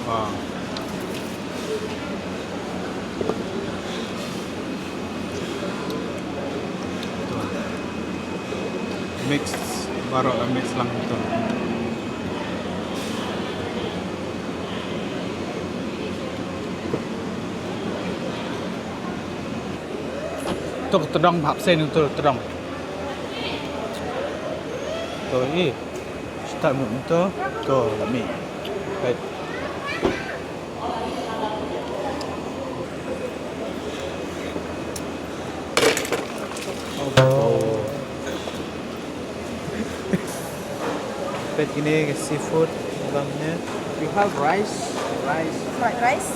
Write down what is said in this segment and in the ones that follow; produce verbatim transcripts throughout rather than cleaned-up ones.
Wow. Mix, baroh la mix lang tu. Tu tedong hap sen tu tedong. Tu i. Start mut tu. Tu la mih. Right. Oh. Peit kine ki seafood dalam ni. You have rice, rice. Fried rice?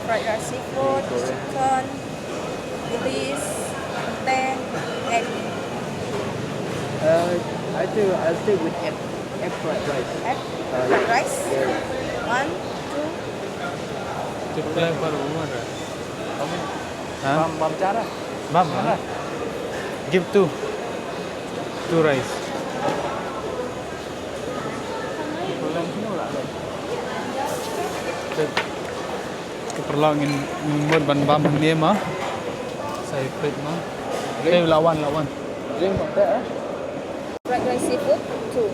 Fried rice, seafood, chicken, English, teh, egg. Uh, I think I'll stay with egg, egg fried rice. Egg? Uh, fried rice? Yeah. One, two. Huh? Bam, bam cara? Bam, huh? Give two. Two rice. Ka paralok ngin, ngin mut ban bam hangne ma. Sa ïa peit ma. Drink. Eh, la wan, la wan. Drink, eh? Fried rice seafood, two.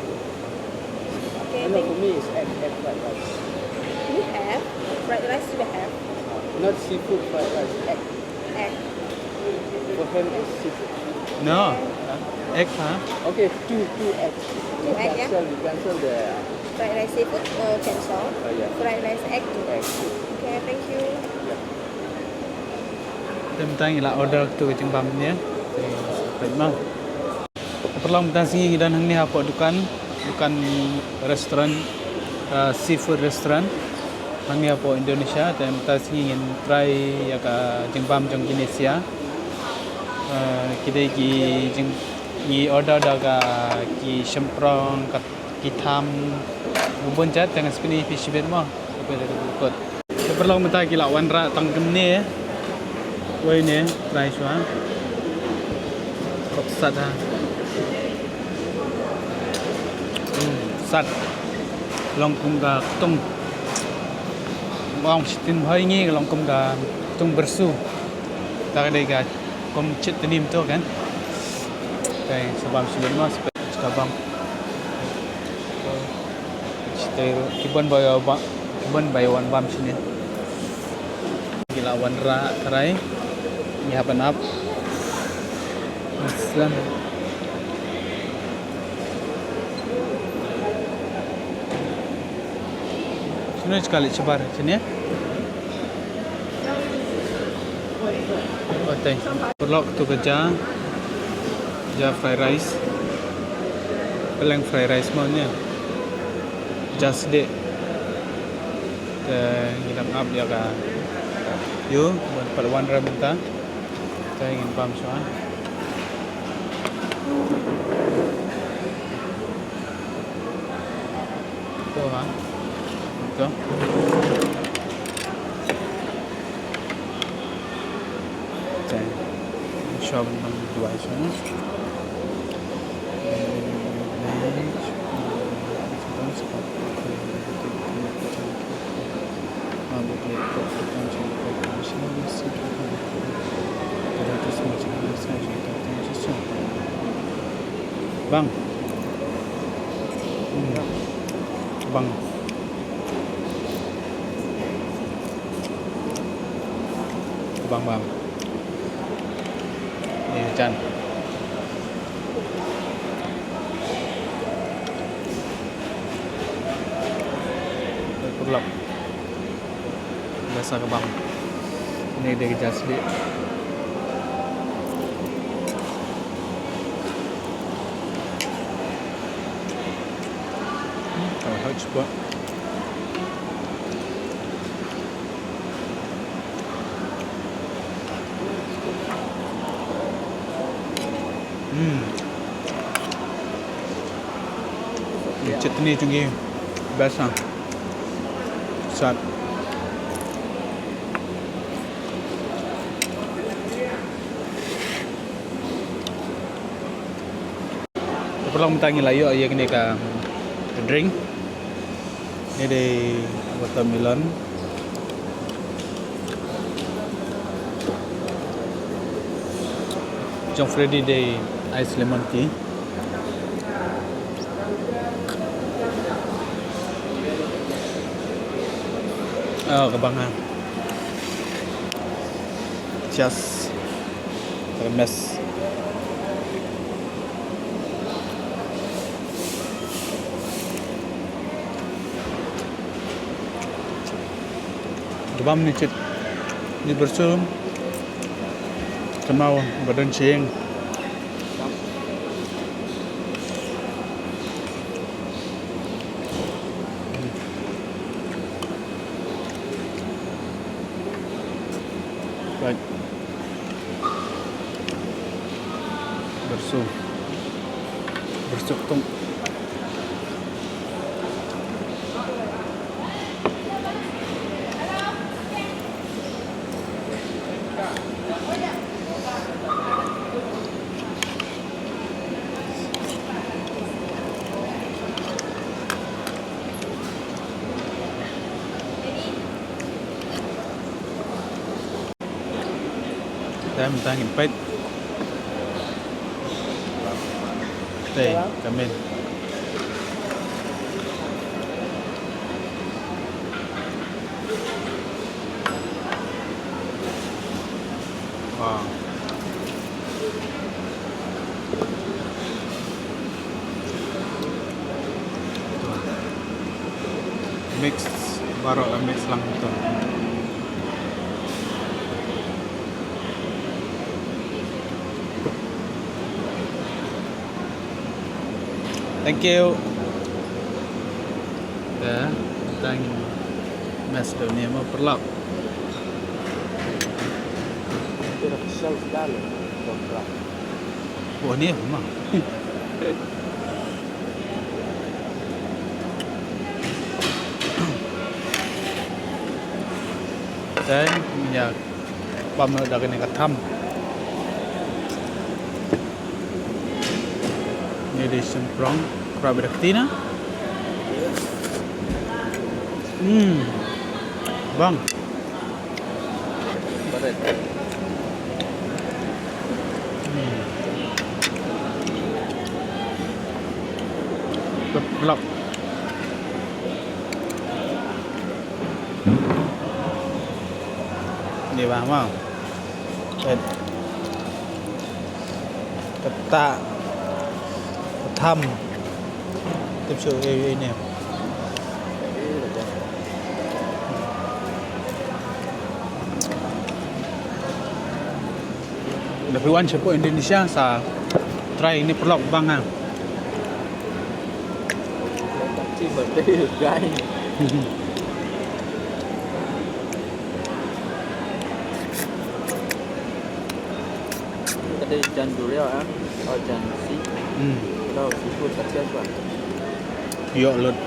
Okay, no, thank for me it's egg, egg fried rice. We have fried rice, we have. Not seafood fried rice, egg. Egg. For him it's seafood. No. Egg, huh? Okay, two, two eggs. Two egg, yeah? Cancel, we cancel the fried rice seafood, uh, cancel. Oh, yeah. Fried rice egg, two. Egg. Okay, thank you. Yeah. Te mynta ngi la order tu jingbam ne. Te peit ma. Paralok mynta sngi ngi don hangne hapoh dukan, dukan restaurant, uh, seafood restaurant. Hangne hapoh Indonesia, te mynta sngi ngin try ïa ka jingbam jong ki Indonesia. Uh, ki dei ki jing, ngi order da ka ki shymprong, ka ki tham, bun jait, te ngan sa pyni ïa phi shibit mo. Ka phi da ka bukut. Te paralok mynta ki la wanrah tang kumne. Wei ne, try shuwa. Khop sat ha. Hmm, sat. Long kum ka ktung. Ong shitin bha ïa ngi long kum ka ktung byrsu. Ta ka dei ka kum chit tynim to kan. Te sa bam shibit mo. Ka bam. Ki bun ba ïa bam, ki bun ba ïa wan bam shane. Ki la wanrah tharai. Ngi hap ban ap. Shano ka leit shabar shane? Paralok, tu ka ja, ja fried rice. Pylleng fried rice mo ne. Ja sdieh. Te ngi dang ap ïa ka. Ïoh, ban pat wanrah mynta. Te ngin bam shuwa. To ha. To. Te. Shop nang duwai shop. Bang. Hmm. Bang. Bang, bang. Ni jan. Paralok. Biasa ka bam. Ni dei ka ja sdieh. Hmm, ka hot spot. Hmm. Chutney jong ki best ha. Sat. Paralok, mynta ngi la ïoh ïa kane ka drink. Ine dei watermelon. Jong Freddy dei ice lemon tea. Oh, ka bang ha. Cheers. Ka mess. Ka bam ni chit. Ni bersum. Kemau badan ching. Right. Bersu. Bersu ketung. Te mynta ngin peit. Te, ka men. Wow. Mix, baroh la mix lang tu. Thank you. Te, tang master ni mo paralok. Ito na shelf dalo. Kontra. Oh, ni mo. Te, ïa. Bam noh da kane ka tham. Ine dei shymprong, khrap bad kti na. Hmm. Bang. Hmm. Lap, lap. Ni bang mo. Peit. Kata. Ka tham. Tip shu ei ei ne. Da phi wan shapoh Indonesia sa try ne paralok bang ha. Ka dei jan duriaw, eh? Oh, jan si. Hmm. Duriaw, seafood, ka siapa? Ïoh lut.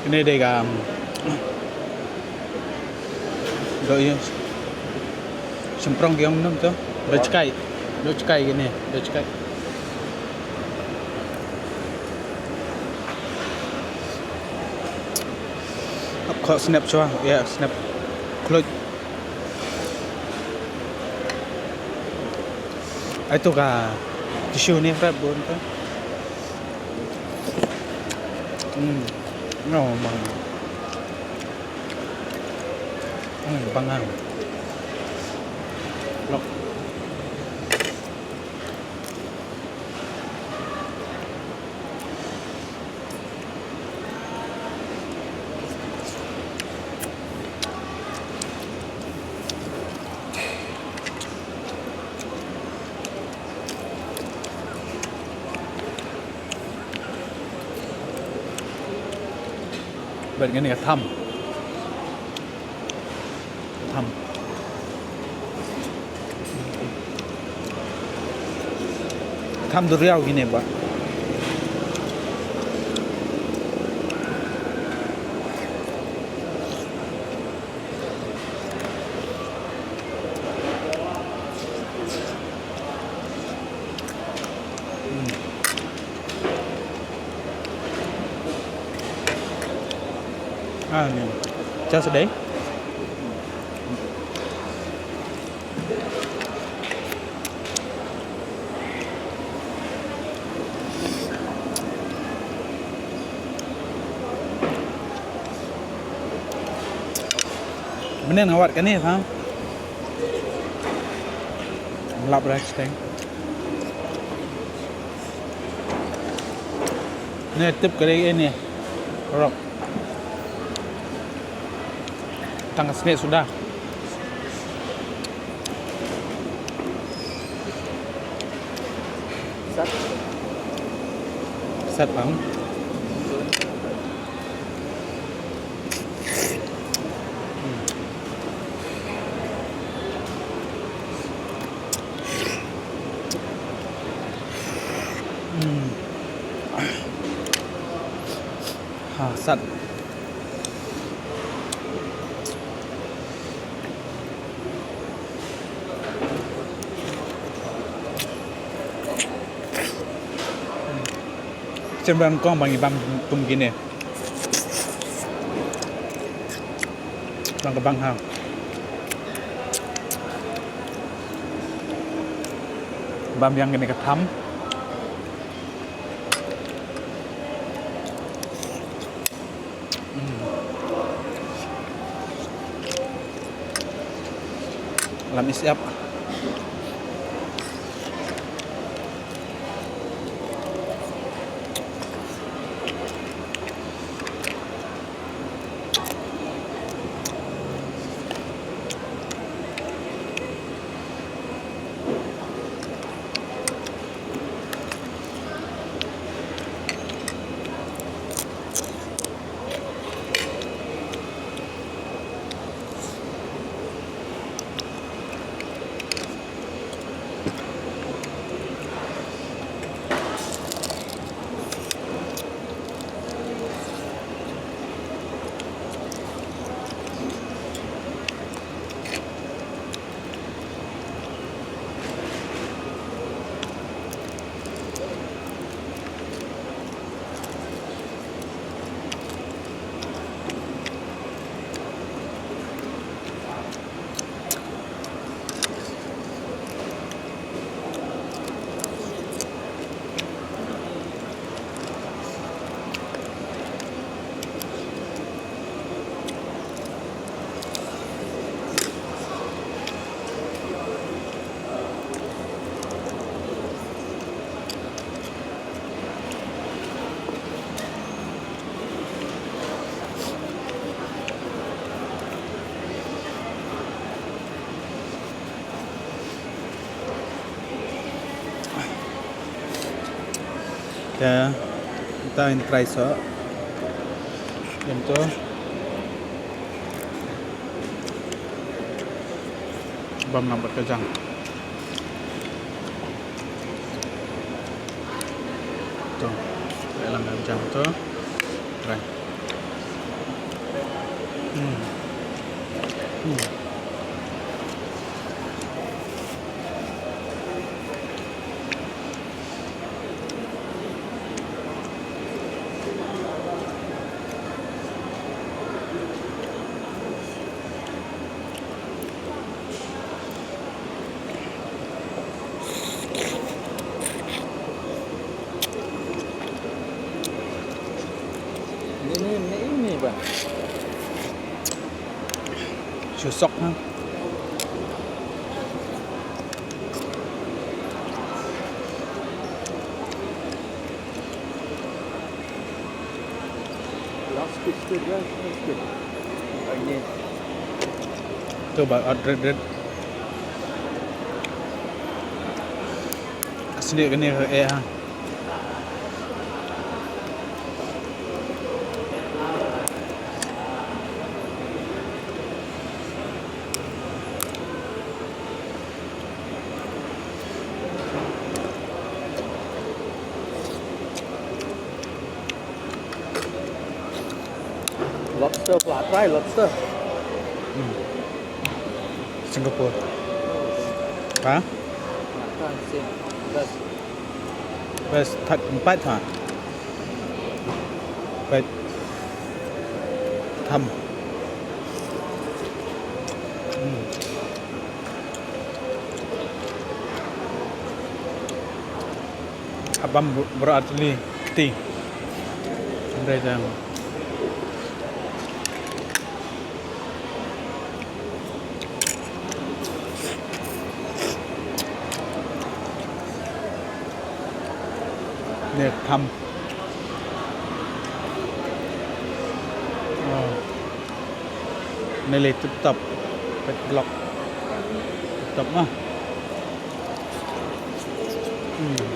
Kine dei ka, um, Dei ïa. Shymprong ki ong nam to. Dei chikai. Dei chikai kine. Dei chikai. Ap kho snap chwa. Ïa, snap. Khluit. Ai to ka tissue ne frap bun to. Hmm. No, mang. Hmm, bang ang. Lok. Bad kane ka tham. Tham. Tham duriaw kine ba. Ah, ni. Just a day. Mynnin nga wad kane, ha. Lap restaurant. Ne tip kare ini. Rock. Tang sne sudah. Sat. Sat, bang. Hmm. Ha, sat. Shem ban kong bang i bam tum kine. Bang ka bang ha. Bam yang kine ka tham. Lam is up. Te, te ngin try sa. Ïa to. Bam lang bad ka jam. To. Bam lang ka jam to. Try. Hmm. Hmm. Ni, ni, ni, ni, ba. Shu sok, ha. Last piece tu dia, last piece. Ini. Tu ba, ah, red, red. Ka snieh kane ka eh, ha. Lobster pula, try lobster. Hmm. Singapore. Ha? Makan sing. Best. Best, that empat, ha? Empat. Ham. Hmm. Habam bro atli ti. Hynrei dang. Ne tham. Oh. Nele tip top. Pet blok. Tip top mah. Hmm.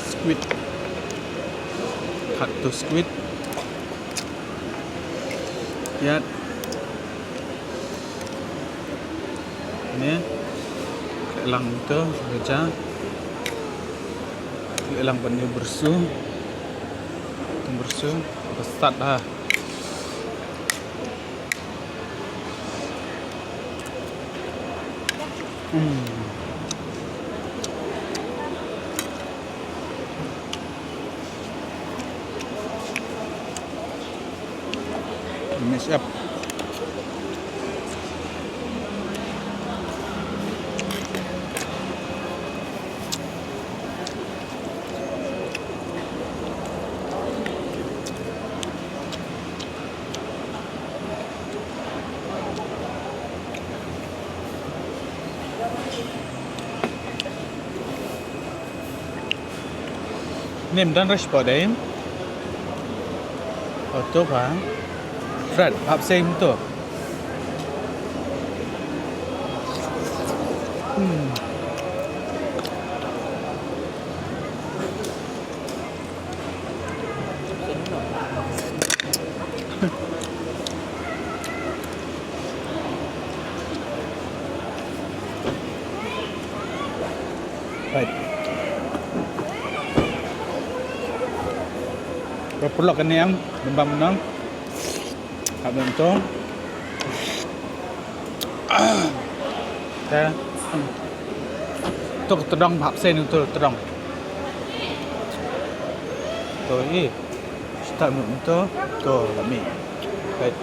Squid. Cut to squid. Yat. Ne. Lang to, baca. Lang ban ïa bersu. Bersu. Besat ha. Hmm. Mix up. Nim dan rush pa dei. Oto pa. Fred, hap same to. Hmm. Right. Ba pulok kane am, lembam nang. Hap nang to. Te. To tedong hap sen to tedong. To i. Start move to. To lami. Right.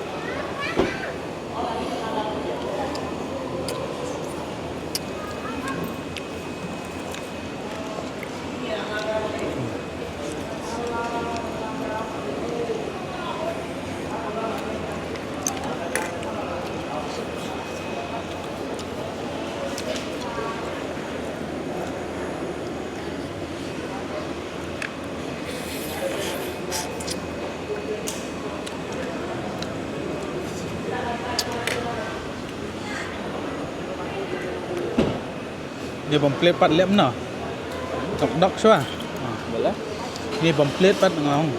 Ni bom plate pat lem na. Tok dok shuwa. Boleh. Ni bom plate pat ngong.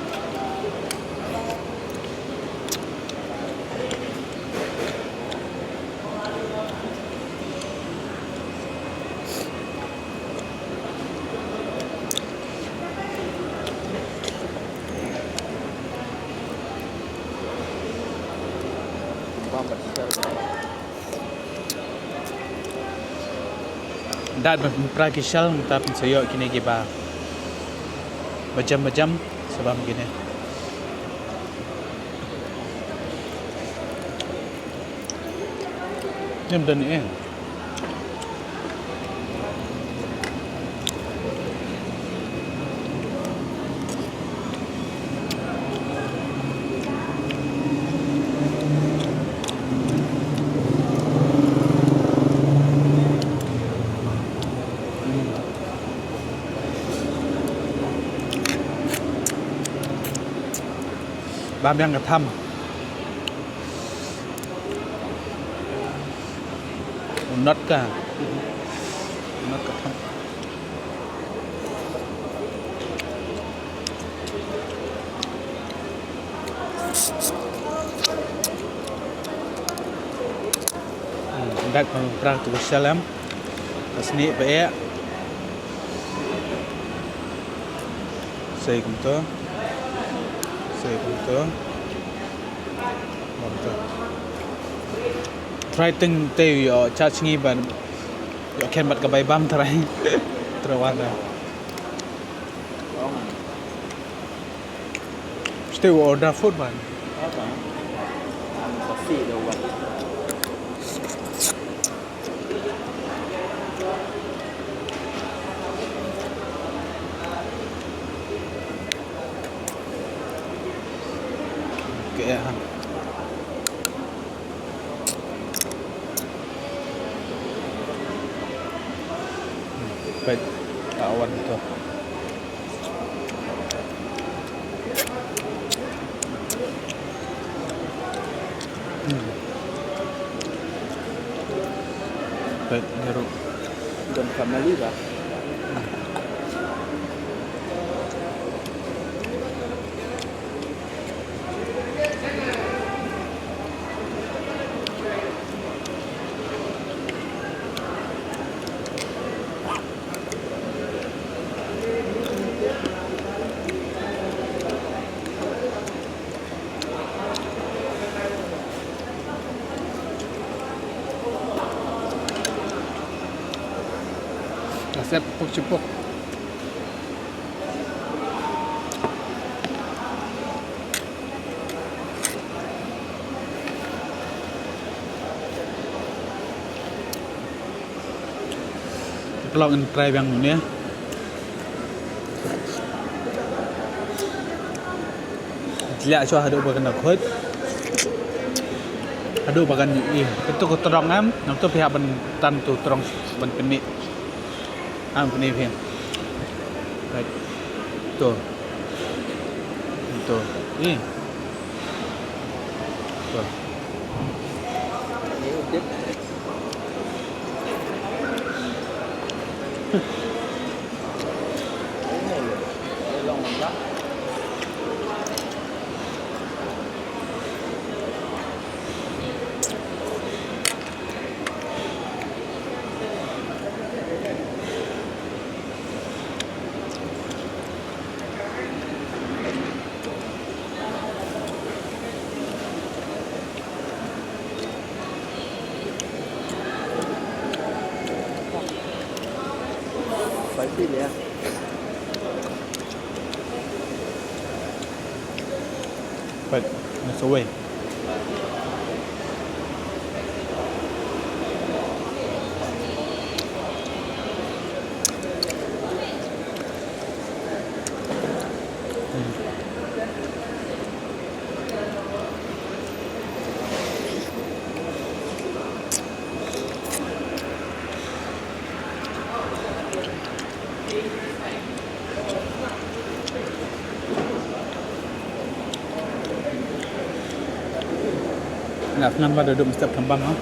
Dad ban pynpra ki shell, mynta pynsayoh kine kiba bajam bajam, sa bam kine. Ym don eh. Bam biang ka tham. Not ka. Not ka tham. Hmm, dak pang prak tu shell em. Ka snieh ba eh. Sei kumto. Sei kumto. Kumto. Try teng te ïoh cha sngi ban ïoh khein bad ka bai bam trai. Trai wan da. Mesti u order food ban. Okay, ha. Peit, ka wan to. Hmm. Peit, ni ruh. Don family ba. Nasib pok sipok. Pynlong in try biang ne. Jliah shuwa haduh ba kan da khuid. Haduh ba kan ïohi. Katu ka trong em, nangtu phi hap ban tan tu trong ban pyni. Am pyni phi. Right. Tu. Tu. Ih. Tu. Spicy, yeah. But it's a way. Nga snam ba da dum step tembang ha.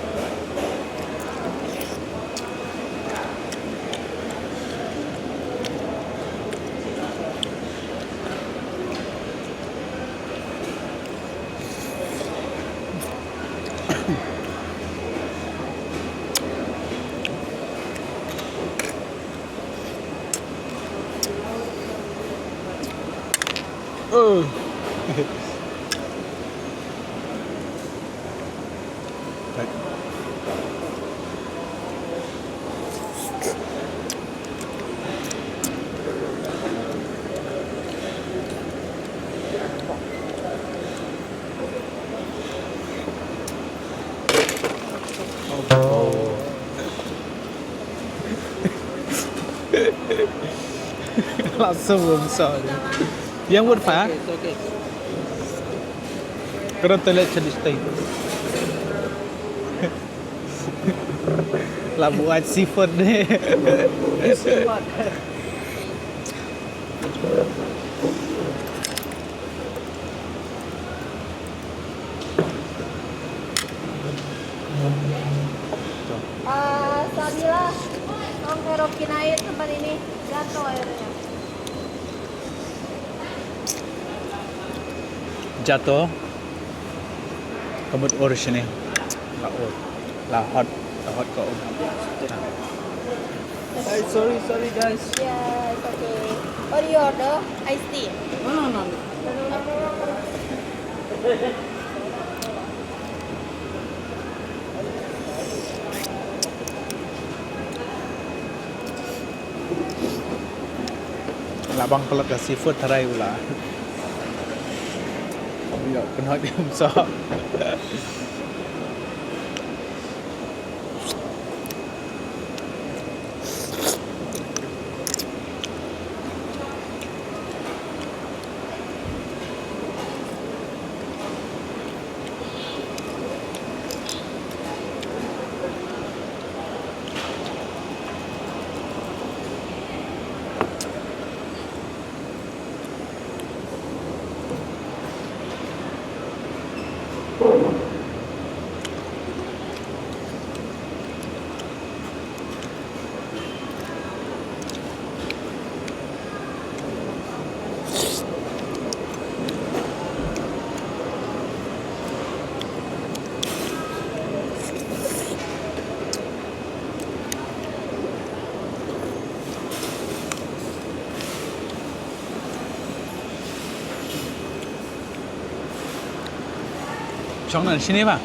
Langsung bumsa. Yang word fa? It's okay. Kena toilet chat stai. La buat seafood ni. Ah, Sabila, tolong kerokin air tempat ini. Jatuh airnya. Jatuh. Ka mut ur shane. La ur. La hot. La hot ka ur. Ay, sorry, sorry, guys. Yeah, it's okay. What do you order? Iced tea? No, no, no, no. La bang palat ka seafood tharai u la. Ïa, pynhoi bymsah. Chong nan sini ba.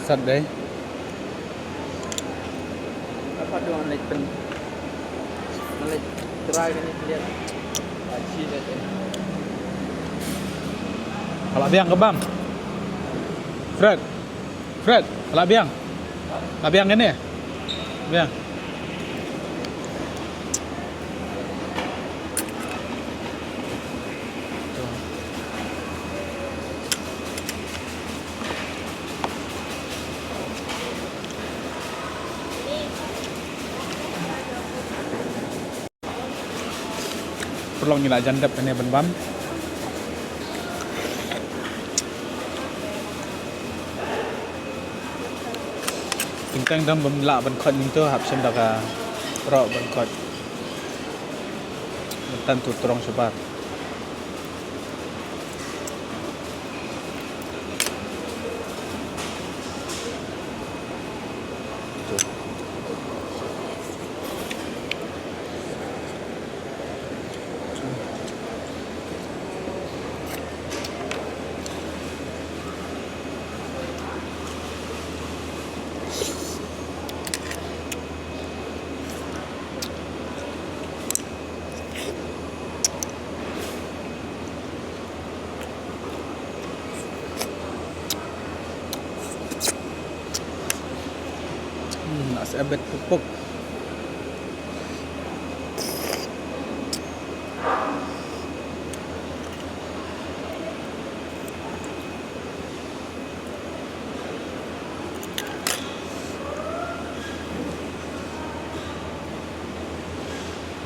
Sat dei. Apa tu, ngan leit pyn-, ngan leit try kane pilihan. Achi dei. Ka la biang ka bam. Fred. Fred, ka la biang. Ka la biang kane. Biang. Pyrlong ngi la jan dep kane ban bam. Teng teng dang bym lah ban khot nangto, hap shem da ka roh ban khot. Mynta to trong shabar. Hmm, nasi abet pupuk.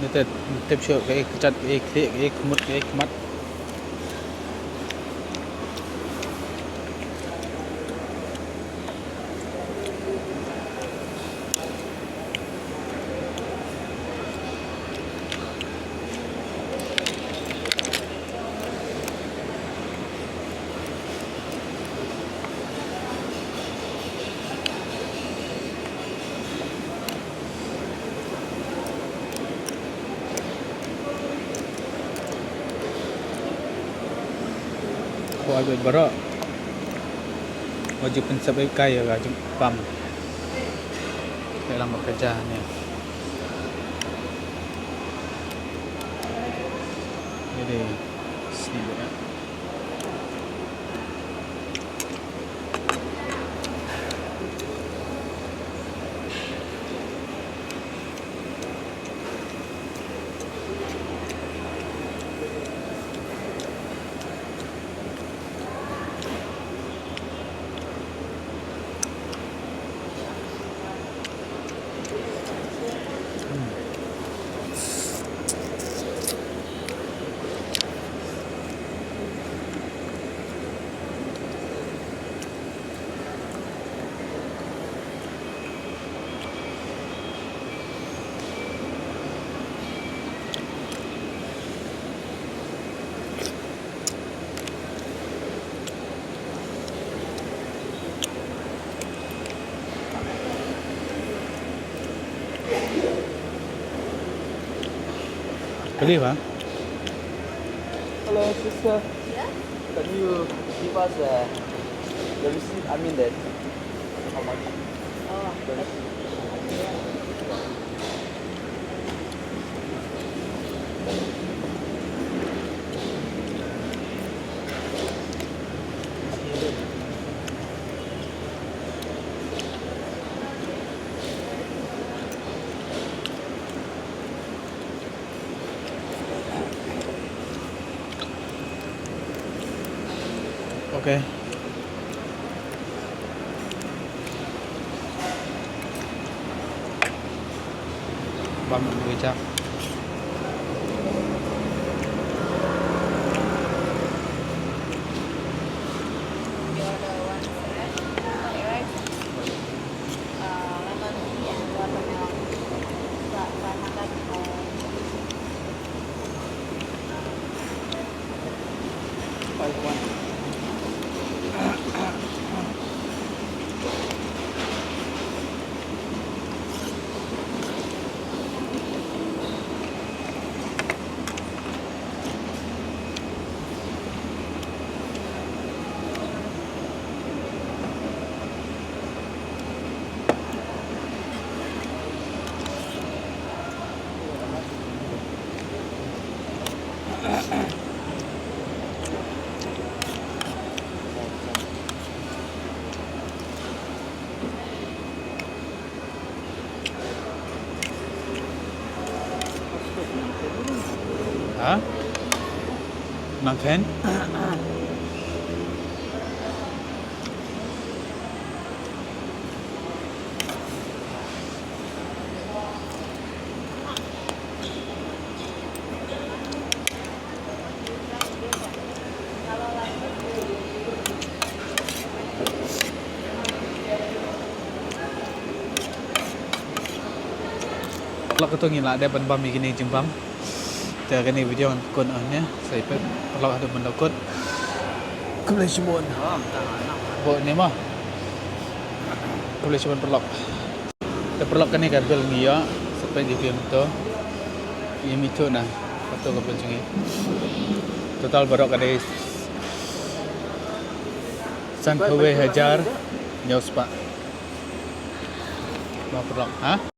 Nete, nete shu ka ek jat, ka ek thiah, ka ek khmut, ka ek khmat. Ko ai baroh. Wajib pynsep kai ïa ka jingpam. Ïa lang ba ka ja ne. Jadi sini ya. Boleh, Pak? Hello, sister. Yeah? Can you give us uh, the receipt? I mean that how much? Oh, the receipt. Okay. Bam dulu kecap. Ha? Nang khein? Paralok, to ngi la dep ban bam ïa kine ki jingbam. Te kane ka video ngan kut noh hangne. Sa ïa peit paralok haduh ban da kut. Khublei shibun. Bun ne mo. Khublei shibun paralok. Te paralok, kane ka bill ngi ïoh, sa peit ïa phi mynta. Ïa mynta na, kato ka bill jong ngi. Total baroh ka dei sanphew wei hajar hynñiew spah. Mo paralok, ha?